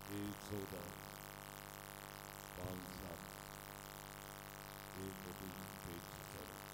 1, 14, 5, 7, 1 25, 7.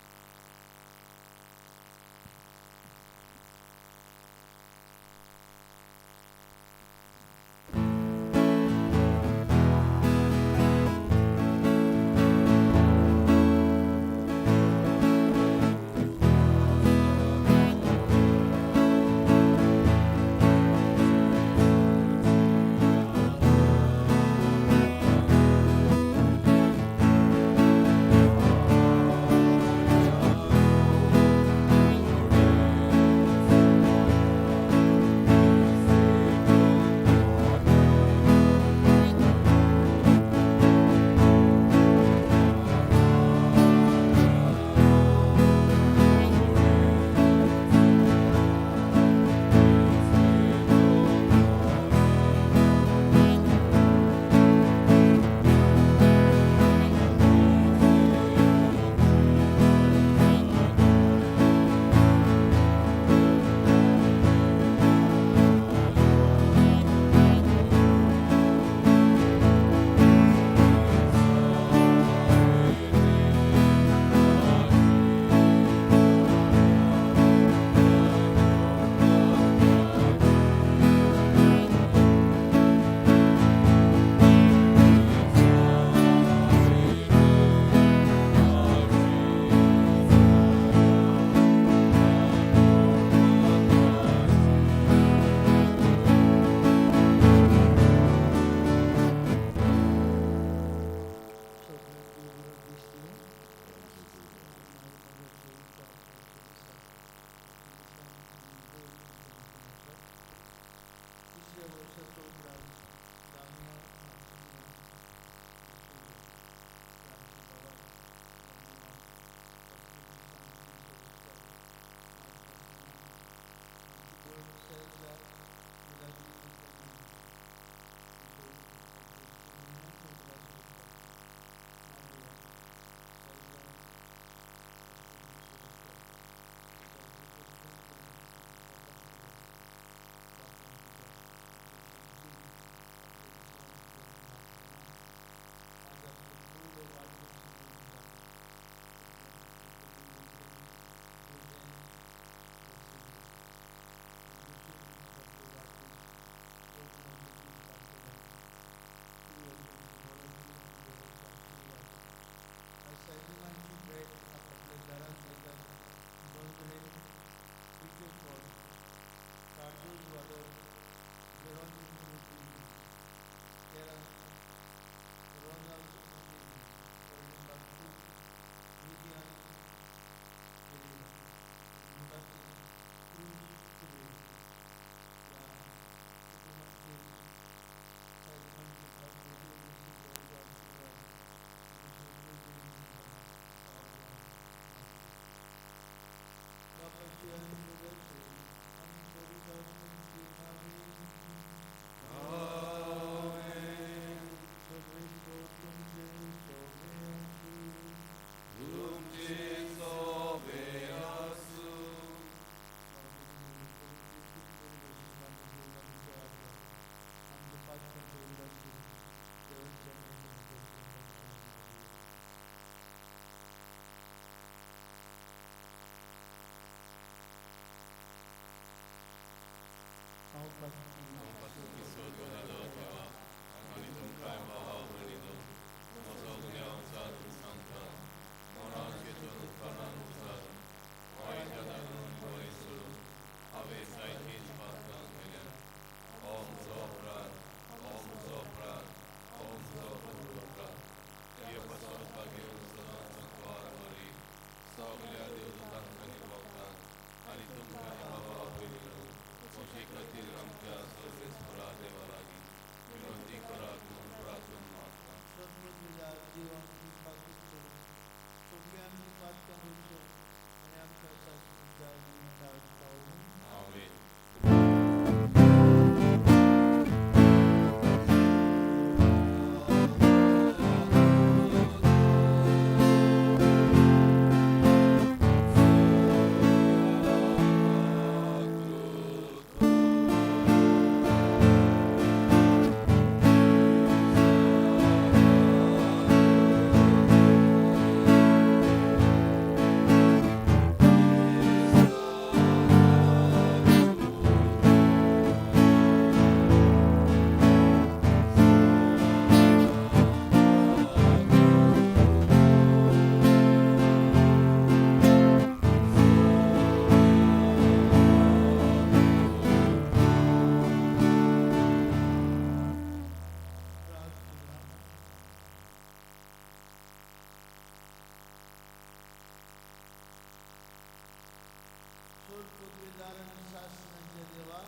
दार आनी सासणाच्या देवा,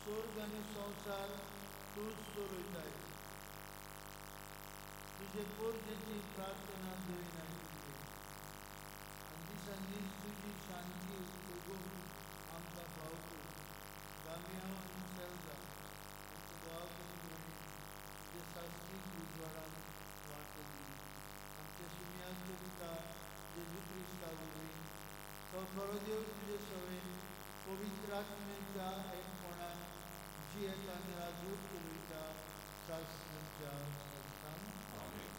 स्वर्ग आनी संवसार तूंच चलयताय. तुजे पोरजेची प्रार्थना दयन आयकिल्ली आनी दिसान दीस तुजी शांती उगून आमकां फाव कर. दामियांव आनी सेल्जा आमच्या भावाक आनी भयणीक तुज्या सासणीक उजवाडान वांटो दी. आमच्या शिमयाच्या पुता जेजू क्रिस्ता वरवीं, तो खरो देव तुजे सवें पवित्र आत्म्याच्या एकपणान जियेता आनी राजूत चलयता सासणाच्या सासणाक. आमेन.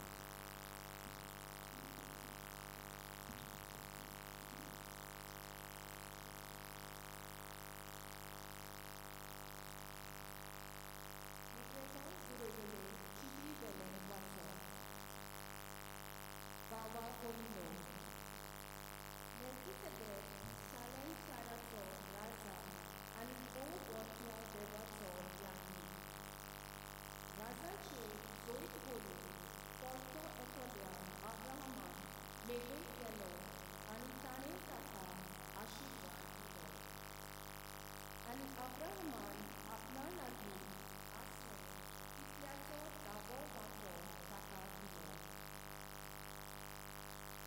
मित्रेसान बरयलेले चिटी वेलें वाचप. बाबा भयणीनो, मेल्कीसेदेक सालेम शाराचो राजा आनी भोव मोठ्या देवाचो यादनीक, राजाचेर जैत व्हरून परतो येतल्या अब्राहमाक मेळूंक गेलो आनी ताणें ताका आशिर्वाद दिलो. आनी अब्राहमान आपणा लागीं आसलें तितल्याचो दावो वांटो ताका दिलो.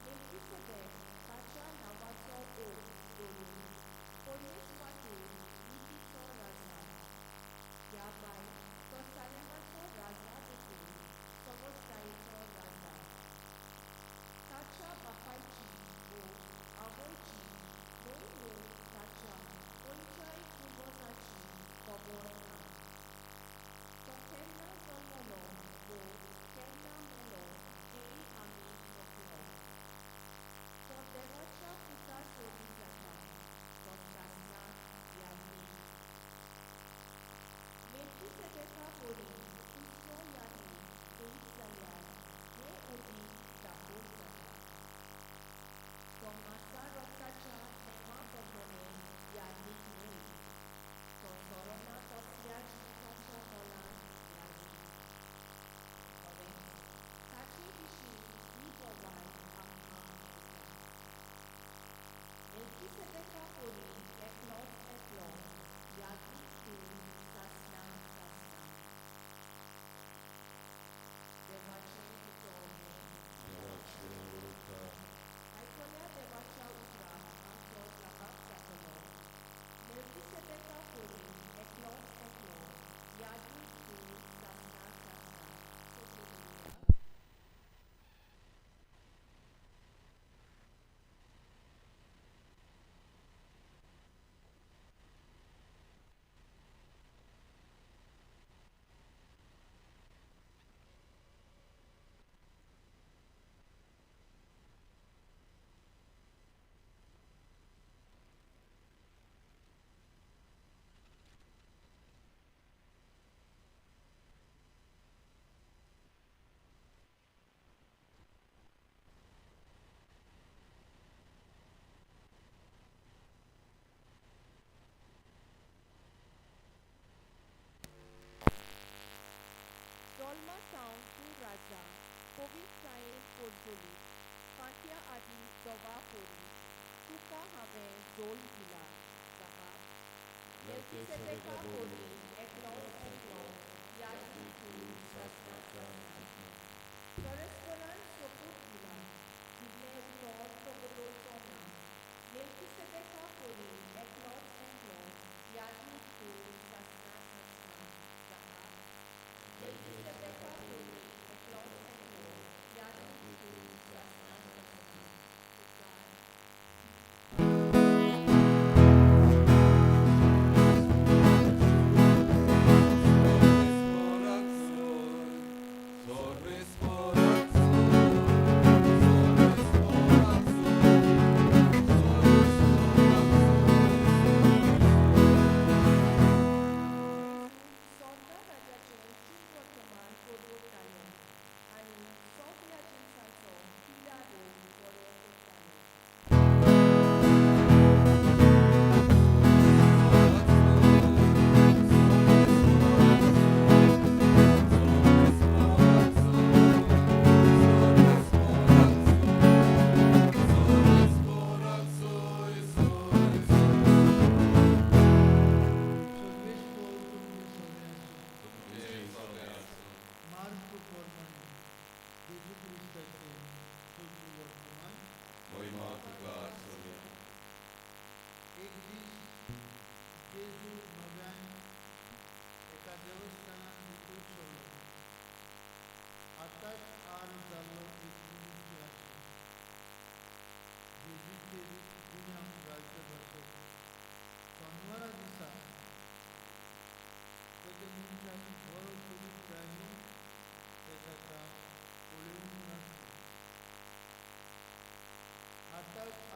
मेल्कीसेदेक ताच्या नांवाचो अर्थ धरून पयलेच वाटेर नितीचो राजा, ह्या भायर तो सालेमाचो राजा देखून सवसरायेचो राजा. ताच्या बापायची वो आवयची न्हय वो ताच्या खंयच्याय पुर्वजाची खबर ना. तो केन्ना जल्मलो वो केन्ना मेलो तेंय आमी नकळो. तो देवाच्या पुता सरी जाता, तो सासणाक यादनीक. मेल्कीसेदेका वरी दुसरो यादनीक जैत जाल्यार हें अदीक दाखोवन जाता. तो मासा रगताच्या नेमा प्रमाणें यादनीक न्हय, तो सोरोना तसल्या जिविताच्या मोलान यादनीक. खरेंच ताचे विशीं ही गवाय आमकां मेळटा. मेल्कीसेदेका वरी एकलोच एकलो यादनीक तूं सासणा सासणा. देवाचें उतर हें. देवाचें उपकार. आयकल्या देवाच्या उतराक आमचो जबाब जातलो. मेल्कीसेदेका वरी एकलोच एकलो यादनीक तूं सासणा सासणा. सगळीं म्हणुया. जल्मा सावन तूं राजा, पवित्रायेन पोरजोलीत, फांत्या आदीं दोवा परी तुका हांवें जल्म दिला. जबाब. मेल्कीसेदेका वरी एकलोच एकलो यादनीक तूं सासणा सासणा. परस्परान सोपूत दिला, दिल्लें उतर तो बदलचो ना. मेल्कीसेदेका वरी एकलोच एकलो यादनीक तूं सासणा सासणा. जबाब. मेल्कीसेदेका वरी एकलोच एकलो यादनीक तूं सासणा सासणा. उपकार.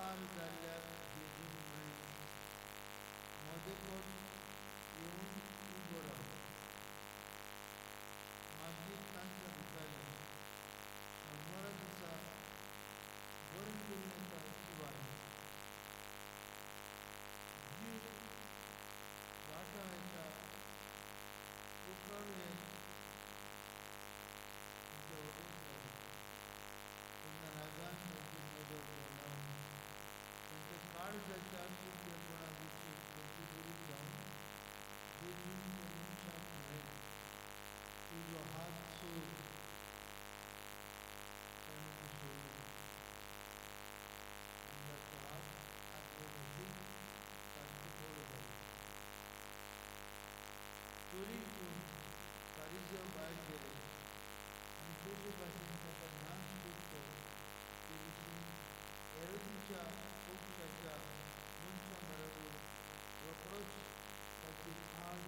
आर जाल्ल्याक जेजून म्हळें, मदेकोत येवन उबो राव. मागीर तांकां विचारलें, सोनवारा दिसा बरें करूं येता शिवाय जीव वाटावं येता, उकाडूं येता? तेंच्या वगत जालें. तेन्ना रागान तांची नदर भोंवडावन तांच्या काळजाच्या कुड्डेपणा विशीं खंतीभरीत जावन जेजून त्या मनशाक म्हळें, तुजो हात सोड. ताणें तो सोडलो आनी ताचो हात आदले भशेन सारको बरो जालो. तरी पूण फारिजेव भायर गेले आनी कशे भाशेन ताका नाश करचो ते विशीं हेरोदीच्या पक्षाच्या मनशां बरोबर रोखडोच ताचे आड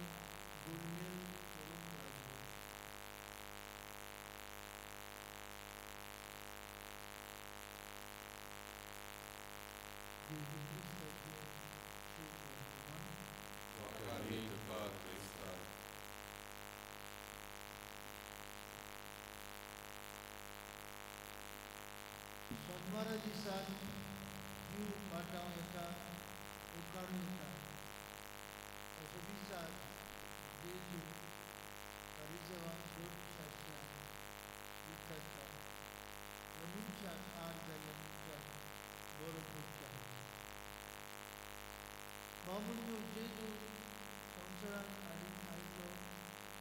गुळमेल करूंक लागले. जेजू क्रिस्ताचें शुभ वर्तमान. वकाली तुका क्रिस्ता. सोनवारा दिसाक जीव वाटावं येता, उकाडूं येता असो विचार जेजू फारिजेवांक धर्मशास्त्र्यांक विचारता. ह्या मनशाक आर जाल्ल्या मनशाक बरो करच्या. भाव म्हणून जेजू संवसारांत आयलो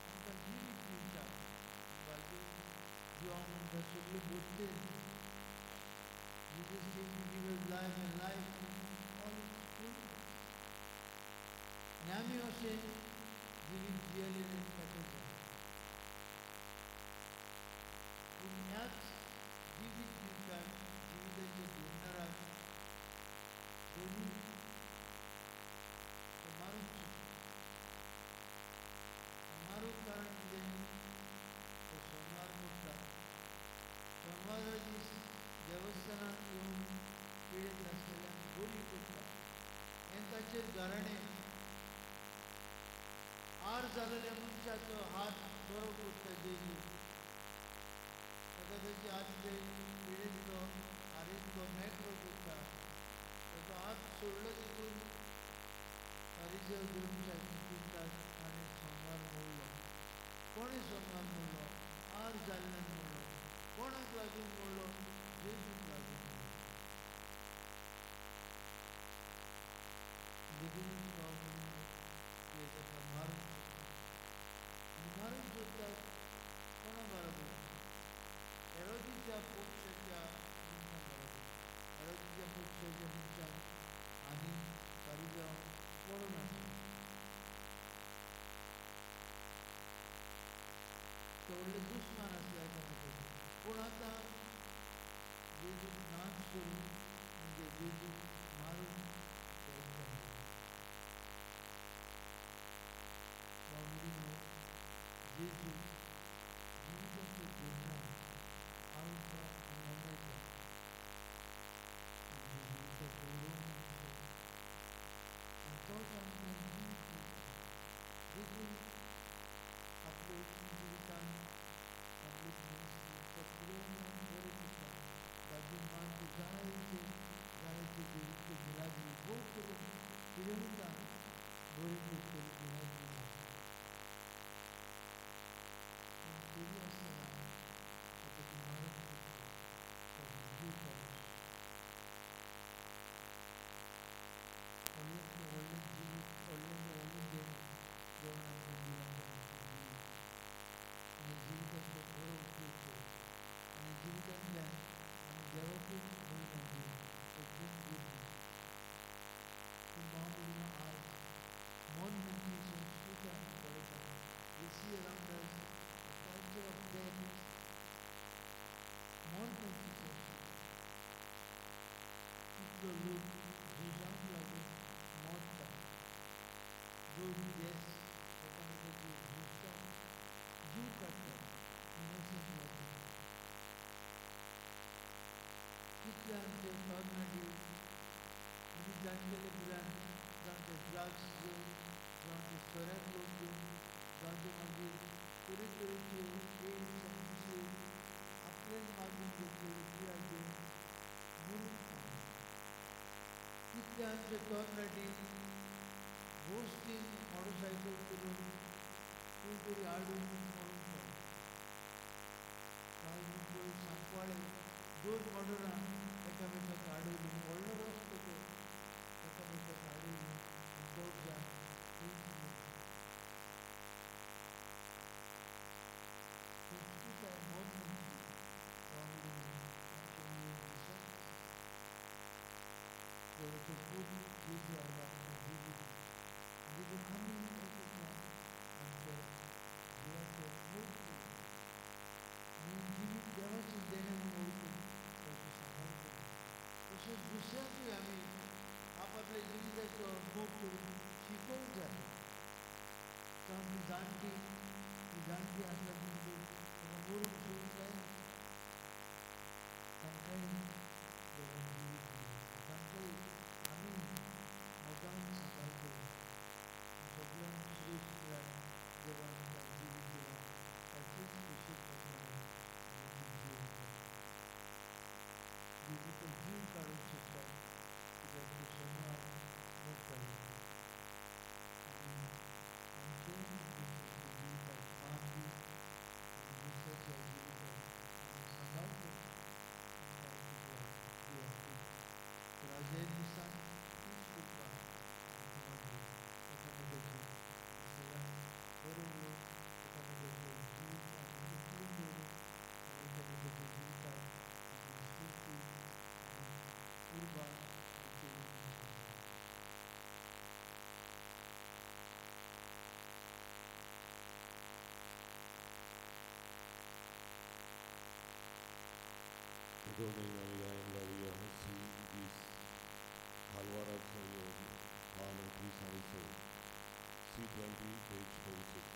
आमकां जिवीत दिवच्याक. बाजू जिवा म्हणटा सगळे गोश्टीन Jesus came to give us life and life in all its fullness. आनी आमी अशें जिवीत जियेलें ताका जाय. पूण ह्याच जिवीत दिवच्याक जिविताच्या धोरणाराक दोनूय ते मारूंक सोदता. मारूंक कारण कितें? तो सोमवार मोडटा. सोमवारा दीस देवस्थानांत येवन पिडेत आसलेल्यांक बरी करता हें ताचेर गाराणें. आर जालेल्या मनशाचो हात बरो करता जेजू. ताका ताचे आदले पिडेंतलो आरेंतलो मेकळो करता. ताचो हात सोडलो देखून फारिजेव धर्मशास्त्री चिंतात ताणें सोमवार मोडलो. कोणें सोमवार मोडलो? आर जाल्ल्यान मोडलो. कोणाक लागून मोडलो? जेजूक लागून मोडलो. देखूनच भाव म्हणून ते ताका मारूंक सोदतात. आनी मारूंक सोदतात कोणा बरोबर? हेरोदीच्या पक्षाच्या मनशां बरोबर. हेरोदीच्या पक्षाच्या मनशांक आनी फारिजेवांक पळोवन आसलो. ते व्हडले दुस्मान आसले एकामेकाचे. पूण आतां जेजूक नाश करून म्हणजे जेजूक मारून ते एकठांय जाले. भावंडीनो, जेजू जिविताचें धोरणां आल्फा आनी ओमेगा, म्हणजे जिविताचो उलोवण आमचो आनी तोच आमकां जिवीत दिता. देखून आपल्या जिवितान आपले तो प्रेमान बरें करता. बाजून मागीर जायते जायते जेजूचे मिलाग्री भोव करून पिडेवंतांक बरी करतली मिलाग्री जाता. पूण तरी आसतना ताका ती मारूंक सोदता, ताचो जीव काडूंक सोदता. व्हडलें व्हडलें जिवीत, व्हडलें व्हडलें देणें देवान आमकां दिलां तें आमचें जिवीत. आनी जिविताचो बरो उपयोग करून आनी जिवितांतल्यान आमी देवाकूच म्हयमा दिवन एकदम गरजेचें. पूण भाव भयणीनो, आज मरणाची संस्कृताय आमी पळयता. We see around us a culture of death. मरणाची संस्कृताय. कितलो लोक झुजांक लागून मरता. दोन देश एकामेकाचेर झुजतात, जीव काडटात, इनोसंट लोकांचे. कितले आमचे तरणाटे जाणटेले भुरग्यांक जावं ते ड्रग्स घेवन, जावं ते सोऱ्याक लोक घेवन, जावं ते मागीर तरेतरेच्यो एड्स आनी दुसऱ्यो आपल्यान मागून घेतलेल्यो पिडा घेवन मरूंक पावले. कितले आमचे तरणाटी गोश्टीन मोटरसायकल करून खंय तरी आडून मरूंक पावले. काल मुंबय सांकवाळे 2 मोटरां एकामेकाक आडयलीं, व्हडलो रस्तो तो, एकामेकाक आडयलीं आनी 2 जाण थंयच मेले. संस्कृताय मरणाची आमचे मुळें दिसत. देवाचो पूत जेजू आयला आमकां जिवीत, देखून आमी एक एकल्यान आमच्या जिवाचो मोग करूं आनी जिवीत देवाचें देणें म्हूण वळखून ताचो सांबाळ करूं. तशेंच दुसऱ्यांकूय आमी आपआपल्या जिविताचो मोग करून शिकोवंक जाय. जावं ती जाणटी, ती जाणटी आसता म्हणटकीर ताका मरूंक सोडूंक जायना. तांकांय देवान जिवीत दिलें, तांकांय आमी मोगान सांबाळ करूं. सगळ्यांत श्रेश्ठ म्हळ्यार देवान आमकां जिवीत दिलां ताचेच कुशीक आमी जिवंत जाय. जेजूचो जीव काडूंक सोदतात कित्याक तो शेनवार मोग काडलो. आमी आमचे दुसऱ्याच्या जिविताक मान दिवन आनी दुसऱ्याच्या जिविताक आमी सांबाळ करून आमकां एक देवा राजा दिसान तीच कृपा आमकां मागली. एकामेकाचे सगळ्यांक बरें उलोवन एकामेकाचें जिवीत आमी उखलून दवरून आनी एकामेकाच्या जिविताक आमी स्फूर्ती आनी उर्बा आनी चेडून. दोनूय आमी गायन गावया सी 20 खालवाराचो योग हाल 30 आनी 6 C 20 page 36.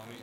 आमी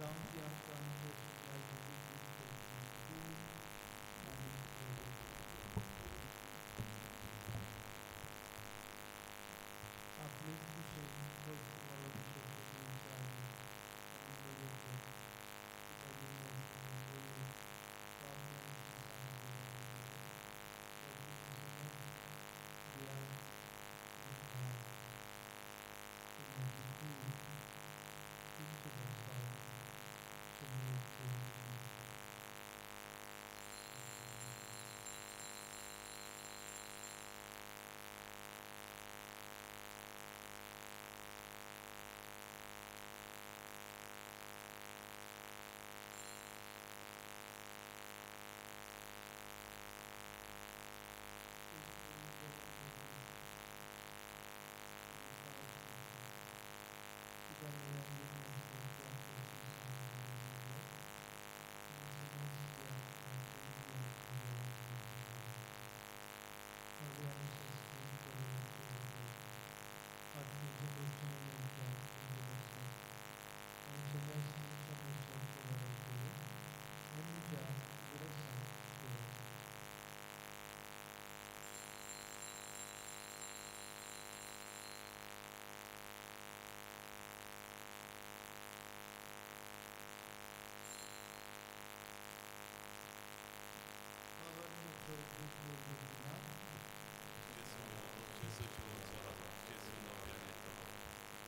जावं ती आमकां आपले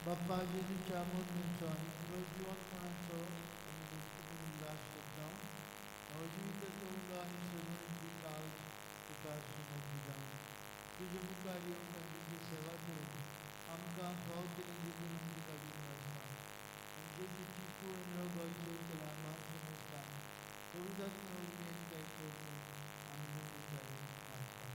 बाप्पा जेजूच्या मोदींचो आनी जिवंतपणाचो आनी उल्हास करता नवजिविताचो उलो आनी सगळ्यांची काल तुका समर्पिता. तुजे मुखार येवन आनी तुजी सेवा करून आमकां फाव केल्ली देखून आमची काळजी आसता. आनी जेजूची कूड आनी रगत जेवतला मांस समजता पवित्र उर्बेन काय करून आमी नंदीकाय मागता.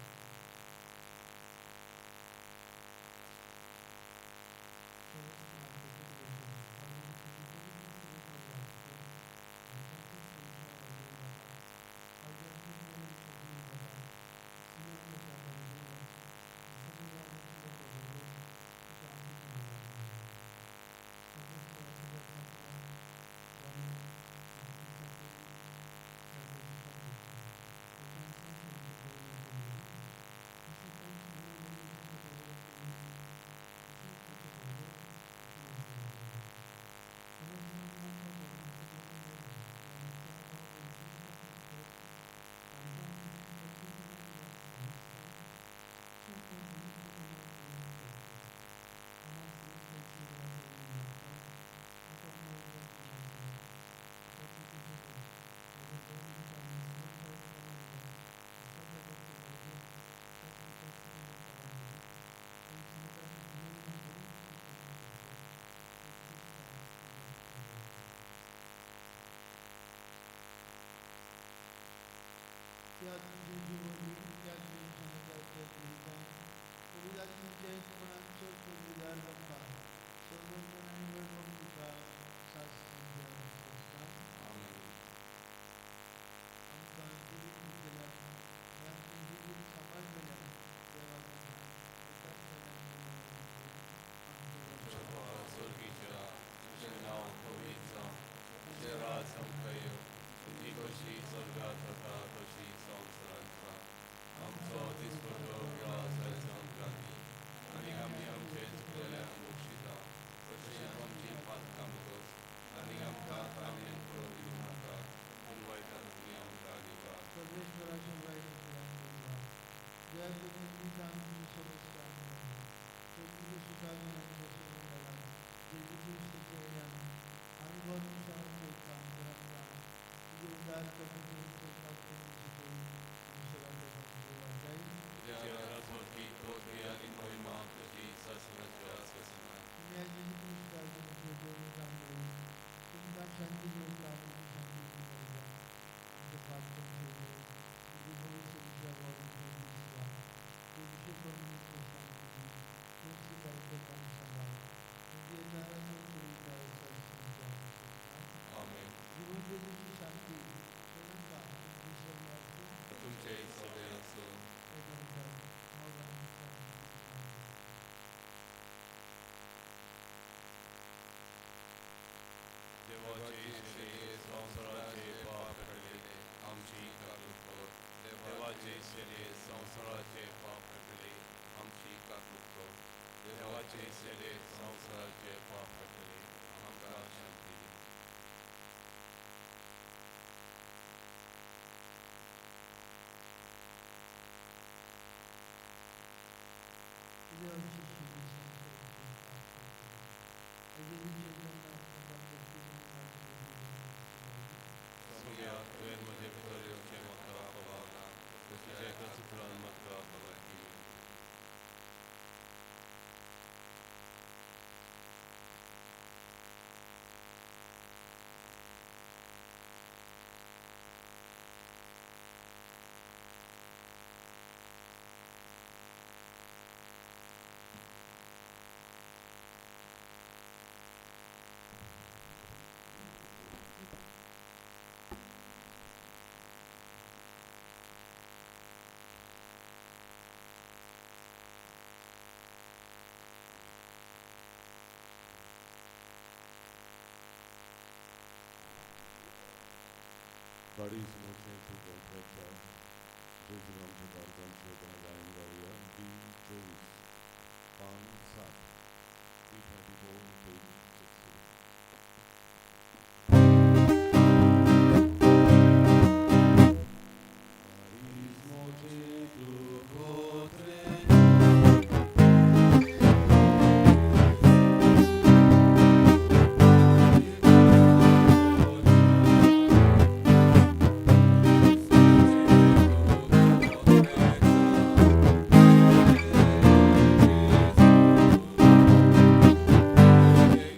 सेले संवसाराचे पाप काडटले आमची काकूट कर. देवाचे सेले संवसाराचे पाप काडटले आमकां शांती दी. देवाची सेवे संवसाराचे पाप काडटले. जेजूच्या जल्माक सोम्या, तुवें म्हजे भितर येवचें म्हाका फावना, तुज्या एका उतरान म्हाका भलायकी मेळची. बारीसमोचें तूं पोर्ट्रेट जेजून आमच्या कारकांचें गायन गावया. डी 24 पान 7, D 24 page 6. बारीसमोचें तूं पोर्ट्रेट Thank you.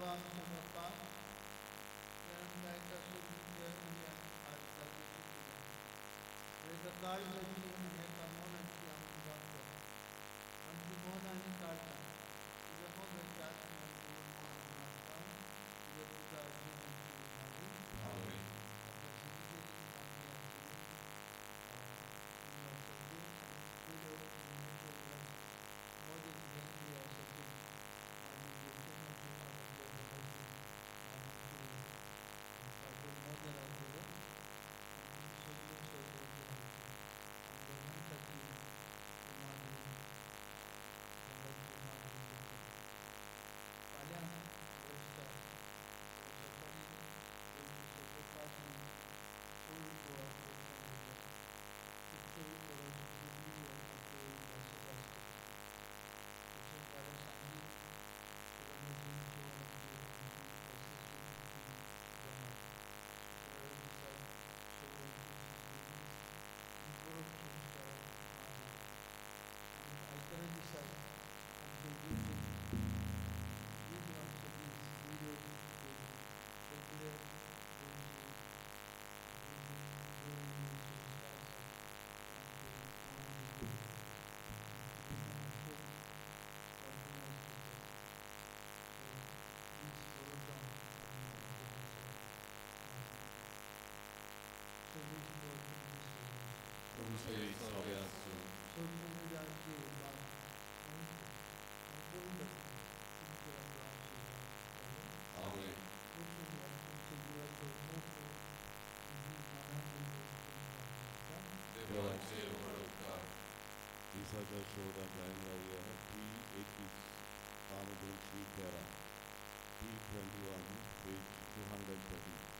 देवा आमच्या बाप्पा, आमकां एका सोदीचे आनी आजकाची शिकयता. एका काळजाची आनी एका मनाची आमची जाप कर. आमची मन आनी काळजां तुज्या मोगाच्या आत्म्यान दवरून मागता. तुज्या तुजा जिणेची मागीर आमेन. आपल्या सगळी आमी आशिल्ली सगळ्यो आनी पयल्यो म्हयन्याच्यो उगडास मोदीन घेवन आसा ती मागीर जेजूचे आपल्या भलायकी ताचेर मोदर आसलेलो आनी सगळ्यो सगळ्यो आमच्या मनशाची मागणी भलायकी मागणी करता. फाल्यां ब्रेस्तार सकाळीं गोंयचे सगळे पाद्री ओल्ड गोवा देवस्थान वयतात. उत्सवी परस जुबली आमचे आसतली. तशेंच फाल्यां सांजे सगळ्या मदीं जेवणाची आमची एसोसिएशनची जमात. शुक्रारा दिसा सगळ्यांची सांजे मीस आनी परब संस्काराची मागणी. आनी आयतारा दिसा आमचे इगर्जेंत विधवांचो दीस, विडोज डे, सगळे गोंयची जुळणी संस्था आसा तांचे नांव दितले. खूब ऑर्गनायज करतात. सो दीस बरो जावं आमी देवाचो मागता. सगळीं बरो दीस बरो. तुमचे सगळे आसूं. सोदून बाब पवित्र आनी पवित्र तुमचेर आपलो आशिर्वाद घालूं. आमेन. वचून तुमच्या जिवाचो मोग करून ही मनान तुमकां मागता. देवाचे व्हड उपकार. दिसाच्या शेवटाक गायन गावया पी 21 पान 213, P 21, page 213.